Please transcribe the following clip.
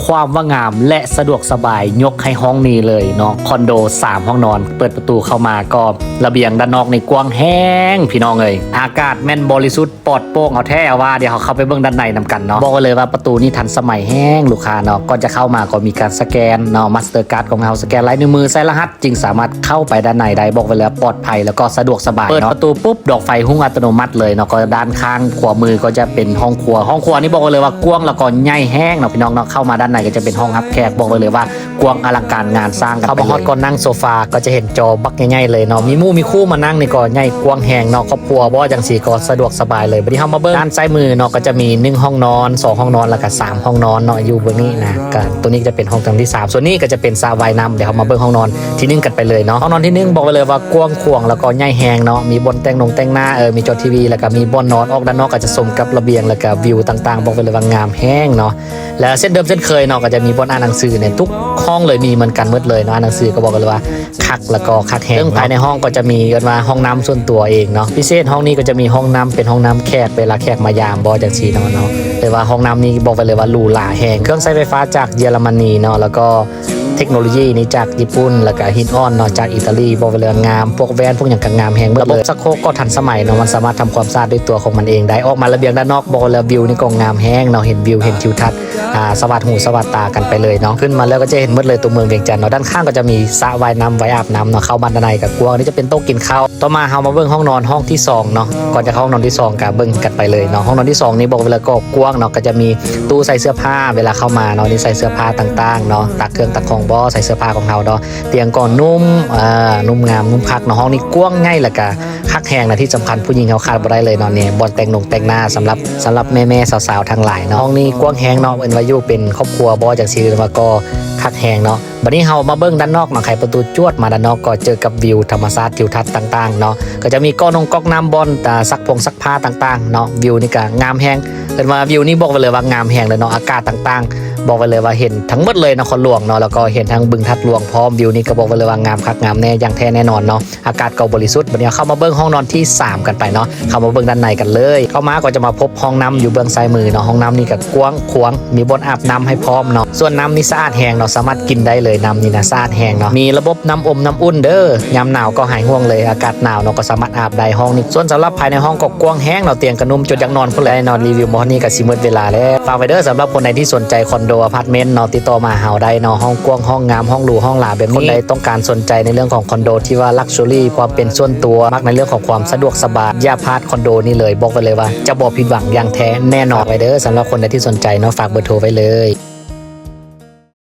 ຄວາມວ່າງາມ ແລະ ສະດວກສະບາຍ ຍົກໃຫ້ຫ້ອງນີ້ເລີຍເນາະ ຄອນໂດສາມຫ້ອງນອນ. ເປີດປະຕູເຂົ້າມາກໍລະບຽງດ້ານນອກນີ້ກວ້າງແຮງພີ່ນ້ອງເອີຍ ອາກາດແມ່ນບໍລິສຸດປອດໂປ່ງເອົາແທ້ເອົາວ່າ. ດຽວເຮົາເຂົ້າໄປເບິ່ງດ້ານໃນນຳກັນເນາະ. ບອກໄວ້ເລີຍວ່າປະຕູນີ້ທັນສະໄໝແຮງລູກຄ້າເນາະ. ກ່ອນຈະເຂົ້າມາກໍມີການສະແກນເນາະ ມາສເຕີກາດຂອງເຮົາ ສະແກນລາຍນິ້ວມືໃສ່ລະຫັດ ຈຶ່ງສາມາດເຂົ້າໄປດ້ານໃນໄດ້. ບອກໄວ້ເລີຍວ່າປອດໄພ ແລ້ວກໍສະດວກສະບາຍເນາະ. ເປີດປະຕູປຸບ ດອກໄຟຮຸ່ງອັດຕະໂນມັດເລີຍເນາະ. ກໍດ້ານຂ້າງຂວາມືກໍຈະເປັນຫ້ອງຄົວ. ຫ້ອງຄົວນີ້ບອກໄວ້ເລີຍວ່າກວ້າງ ແລ້ວກໍໃຫຍ່ແຮງເນາະພີ່ນ້ອງເນາະ. ເຂົ້າມາດ້ານໃນກໍຈະເປັນຫ້ອງຮັບແຂກ. ບອກໄວ້ເລີຍວ່າກວ້າງອະລັງການງານສ້າງກັນໄປເລີຍ. ເຂົ້າມາຮອດກໍນັ່ງໂຊຟາ ກໍຈະເຫັນຈໍບັກໃຫຍ່ໆເລີຍເນາະ. ມີໝູ່ມີຄູ່ມານັ່ງນີ້ກໍໃຫຍ່ກວ້າງແຮງເນາະ. ຄອບຄົວບໍ່ ຈັ່ງຊີ້ກໍສະດວກສະບາຍເລີຍ. ບັດນີ້ເຮົາມາເບິ່ງດ້ານຊ້າຍມືເນາະ ກໍຈະມີໜຶ່ງຫ້ອງນອນ ສອງຫ້ອງນອນ ແລ້ວກໍສາມຫ້ອງນອນເນາະ ຢູ່ເບື້ອງນີ້ນະ. ກໍຕົວນີ້ຈະເປັນຫ້ອງນອນທີສາມ ສ່ວນນີ້ກໍຈະເປັນສະຫວ່າຍນ້ຳ. ດຽວເຮົາມາເບິ່ງຫ້ອງນອນທີໜຶ່ງກັນໄປເລີຍເນາະ. ຫ້ອງນອນທີໜຶ່ງບອກໄວ້ເລີຍວ່າກວ້າງຂວາງ ແລ້ວກໍໃຫຍ່ແຮງເນາະ. ມີບ່ອນແຕ່ງນົງແຕ່ງໜ້າ ເອີ ມີຈໍທີວີ ແລ້ວກໍມີບ່ອນນອນ. ອອກດ້ານນອກກໍຈະສົມກັບລະບຽງ ແລ້ວກໍວິວຕ່າງໆ ບອກໄວ້ເລີຍວ່າງາມແຮງເນາະ. ແລະເຊັ່ນເດີມເຊັ່ນເຄີຍເນາະ ກໍຈະມີບ່ອນອ່ານໜັງສືໃນທຸກຫ້ອງເລີຍ ມີເໝືອນກັນໝົດເລີຍເນາະ. ອ່ານໜັງສືກໍບອກເລີຍວ່າຄັກ ແລ້ວກໍຄັກແຮງເນາະ. ເຊິ່ງພາຍໃນຫ້ອງກໍຈະມີ ເອີ້ນວ່າຫ້ອງນ້ຳສ່ວນຕົວເອງເນາະ. ພິເສດຫ້ອງນີ້ກໍຈະມີຫ້ອງນ້ຳເປັນຫ້ອງນ້ຳແຂກ ເວລາແຂກມາຢາມບໍ ຈັ່ງຊີ້ເນາະ ເນາະ. ແຕ່ວ່າຫ້ອງນ້ຳນີ້ບອກໄວ້ເລີຍວ່າຫຼູຫຼາແຮງ. ເຄື່ອງໃຊ້ໄຟຟ້າຈາກເຢຍລະມະນີເນາະ ແລ້ວກໍເທັກໂນໂລຢີນີ້ຈາກຍີ່ປຸ່ນ ແລ້ວກໍຫີນອ່ອນເນາະ ຈາກອີຕາລີ. ບອກໄວ້ເລີຍວ່າງາມ ພວກແວ່ນພວກຫຍັງກໍງາມແຮງໝົດເລີຍ. ລະບົບຊັກໂຄກກໍທັນສະໄໝເນາະ ມັນສາມາດທຳຄວາມສະອາດດ້ວຍຕົວຂອງມັນເອງໄດ້. ອອກມາລະບຽງດ້ານນອກ ບອກໄວ້ເລີຍວ່າວິວນີ້ກໍງາມແຮງເນາະ ເຫັນວິວເຫັນທິວທັດ ອ່າ ສະຫວັດຫູສະຫວັດຕາກັນໄປເລີຍເນາະ. ຂຶ້ນມາແລ້ວກໍຈະເຫັນໝົດເລີຍຕົວເມືອງວຽງຈັນເນາະ. ດ້ານຂ້າງກໍຈະມີສະຫວ່າຍນ້ຳໄວ້ອາບນ້ຳເນາະ. ເຂົ້າມາດ້ານໃນກໍກວ້າງ. ນີ້ຈະເປັນໂຕະກິນເຂົ້າ. ຕໍ່ມາເຮົາມາເບິ່ງຫ້ອງນອນຫ້ອງທີສອງເນາະ. ກ່ອນຈະເຂົ້າຫ້ອງນອນທີສອງກໍເບິ່ງກັນໄປເລີຍເນາະ. ຫ້ອງນອນທີສອງນີ້ບອກໄວ້ເລີຍກໍກວ້າງເນາະ. ກໍຈະມີຕູ້ໃສ່ເສື້ອຜ້າ ເວລາເຂົ້າມາເນາະ ນີ້ໃສ່ເສື້ອຜ້າຕ່າງໆເນາະ ຕັກເຄື່ອງຕັກຂອງບໍ ໃສ່ເສື້ອຜ້າຂອງເຮົາເນາະ. ຕຽງກໍນຸ້ມ ເອີ ນຸ້ມງາມນຸ້ມຄັກເນາະ. ຫ້ອງນີ້ກວ້າງໃຫຍ່ ແລ້ວກໍ ຄັກແຮງນະ. ທີ່ສຳຄັນຜູ້ຍິງເຮົາຂາດບໍ່ໄດ້ເລີຍເນາະ ນີ້ບ່ອນແຕ່ງນົງແຕ່ງໜ້າ ສຳລັບ ສຳລັບແມ່ໆສາວໆທັງຫຼາຍເນາະ. ຫ້ອງນີ້ກວ້າງແຮງເນາະ ເອີ້ນວ່າຢູ່ເປັນຄອບຄົວບໍ ຈັ່ງຊີ້ ເອີ້ນວ່າກໍຄັກແຮງເນາະ. ບັດນີ້ເຮົາມາເບິ່ງດ້ານນອກເນາະ. ໄຂປະຕູຈວດມາດ້ານນອກກໍເຈີກັບວິວທຳມະຊາດ ທິວທັດຕ່າງໆເນາະ. ກໍຈະມີກ້ອນນົງກ້ອງນ້ຳ ບ່ອນ ອາ ຊັກຜົງຊັກຜ້າຕ່າງໆເນາະ. ວິວນີ້ກໍງາມແຮງ ເອີ້ນວ່າວິວນີ້ບອກໄວ້ເລີຍວ່າງາມແຮງເລີຍເນາະ. ອາກາດຕ່າງໆ ບອກໄວ້ເລີຍວ່າເຫັນທັງໝົດເລີຍນະຄອນຫຼວງເນາະ ແລ້ວກໍເຫັນທັງບຶງທາດຫຼວງພ້ອມ. ວິວນີ້ກໍບອກໄວ້ເລີຍວ່າງາມຄັກງາມແນ່ຢ່າງແທ້ແນ່ນອນເນາະ. ອາກາດກໍບໍລິສຸດ. ບັດນີ້ເຮົາເຂົ້າມາເບິ່ງຫ້ອງນອນທີສາມກັນໄປເນາະ. ເຂົ້າມາເບິ່ງດ້ານໃນກັນເລີຍ. ເຂົ້າມາກໍຈະມາພົບຫ້ອງນ້ຳຢູ່ເບື້ອງຊ້າຍມືເນາະ. ຫ້ອງນ້ຳນີ້ກໍກວ້າງຂວາງ ມີບ່ອນອາບນ້ຳໃຫ້ພ້ອມເນາະ. ສ່ວນນ້ຳນີ້ສະອາດແຮງເນາະ ສາມາດກິນໄດ້ເລີຍ. ນ້ຳນີ້ນະສະອາດແຮງເນາະ. ມີລະບົບນ້ຳອົມນ້ຳອຸ່ນເດີ ຍາມໜາວກໍຫາຍຫ່ວງເລີຍ. ອາກາດໜາວເນາະ ກໍສາມາດອາບໄດ້. ຫ້ອງນີ້ ສ່ວນສຳລັບພາຍໃນຫ້ອງກໍກວ້າງແຮງເນາະ ຕຽງກະນຸ້ມຈົນຢາກນອນພຸ້ນແຫຼະເນາະ. ຣີວິວມາຮອດນີ້ກໍຊິໝົດເວລາແລ້ວ. ຝາກໄວ້ເດີ ສຳລັບຄົນໃດທີ່ສົນໃຈຄອນໂດອາພາດເມັນເນາະ ຕິດຕໍ່ມາຫາເຮົາໄດ້ເນາະ. ຫ້ອງກວ້າງ ຫ້ອງງາມ ຫ້ອງຫຼູ ຫ້ອງຫຼາແບບນີ້. ຄົນໃດຕ້ອງການສົນໃຈໃນເລື່ອງຂອງຄອນໂດທີ່ວ່າລັກຊູຣີ ຄວາມເປັນສ່ວນຕົວ ມັກໃນເລື່ອງຂອງຄວາມສະດວກສະບາຍ ຢ່າພາດຄອນໂດນີ້ເລີຍ. ບອກໄວ້ເລີຍວ່າຈະບໍ່ຜິດຫວັງຢ່າງແທ້ແນ່ນອນ. ໄວ້ເດີ ສຳລັບຄົນໃດທີ່ສົນໃຈເນາະ ຝາກເບີໂທໄວ້ເລີຍ.